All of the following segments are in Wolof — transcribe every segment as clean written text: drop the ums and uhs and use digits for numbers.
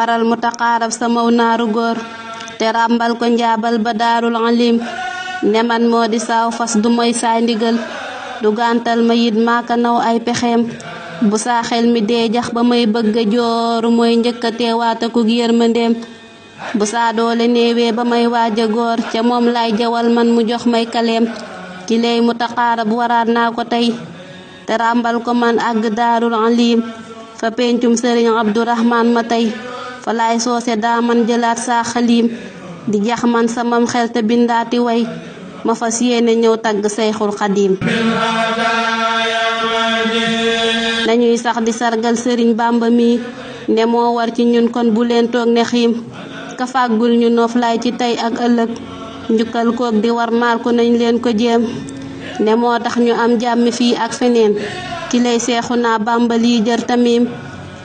waral mu taqaarab samaw naaru góor te ràmbal ko njaabal ba daarul alim ne man moo di saaw fas du moy saay ndigal du gàntal ma yit maaka naw ay pexeem bu saa xel mi dee jax ba may bëgg a jooru mooy njëkk a teewaata ku yërmandeem bu saa doole néewee ba may waaja góor ca moom lay jawal man mu jox may kaleem ki lay mu taqaarab waraat naa ko tey te ràmbal ko man àgg daarul alim fa pencum sëriñ Abdourahman ma tey fa lay soose daa man jëlaat saa xaliim di jax man samam xel te bindaati way ma fas yéene ñëw tagg Seyxul Xadiim nañuy sax di sargal sëriñ Bàmba mi ne moo war ci ñun kon bu leen toog ne xiim ka fàggul ñu noof lay ci tey ak ëllëg njukkal koog di war maal ko nañ leen ko jéem ne moo tax ñu am jàmm fii ak feneen ki lay seexu naa Bàmba lii jër tamim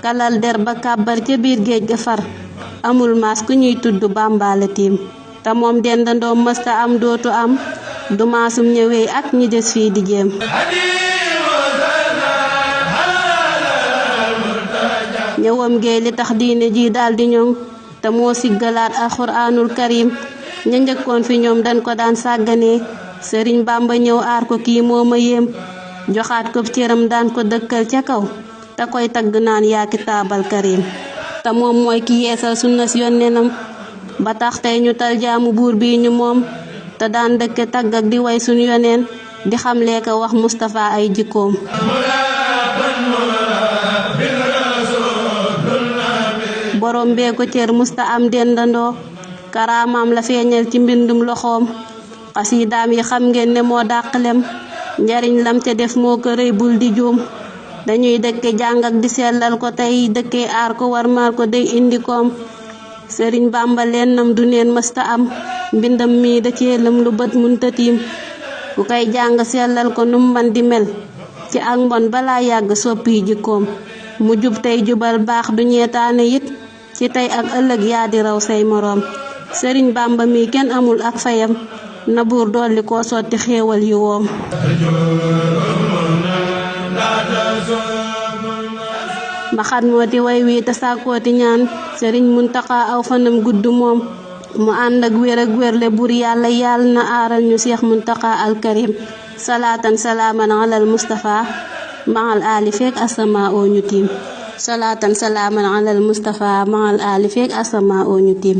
kalal der ba kàbbar ca biir géej ga far amul maas ku ñuy tudd Bàmba la tiim te moom dendandoom mësta am dootu am du maasum ñëwee ak ñi des fii di jéem ñëwam géey li tax diine ji daldi ñoŋ te moo siggalaat alxuraanul karim ña njëkkoon fi ñoom dañ ko daan sàgganee sëriñ Bàmba ñëw aar ko kii moo ma yéem joxaat ko cëram daan ko dëkkal ca kaw te koy tagg naan yaa kitaabal karim te moom mooy ki yeesal sunnas yonnenam ba tax tey ñu tal jaamu buur bi ñu moom te daan dëkke tagg ak di way suñu yoneen di xamlee ko wax Mustafa ay jikkoom borom bee ko cër musta am dendandoo karaamaam la feeñal ci mbindum loxoom xasiidaam yi xam ngeen ne moo dàqlem njariñ lam ca def moo ko rëy bul di juum dañuy dëkke jàng ak di sellal ko tey dëkke aar ko warmaal ko day indi koom sëriñ Bàmba lennam du neen mësta am mbindam mi da cee lëm lu bët munta tiim ku koy jàng sellal ko num man di mel ci ak mbon balaa yàgg soppi jikkoom mu jub tey jubal baax du ñeetaane it ci tey ak ëllëg yaa di raw say moroom sëriñ Bàmba mi kenn amul ak fayam na buur dolli koo sotti xéewal yi woom ma xat mooti way wi te sàkkooti ñaan sëriñ Muntaxa aw fanam gudd moom mu ànd ak wér ak wérle bur yàlla yàlla na aaral ñu Seex Muntaxa al Karim salaatan salaaman alal Mustafa maal aali feek asamaa oo ñu tiim salaatan salaaman alal Mustafa maal aali feek asamaa oo ñu tiim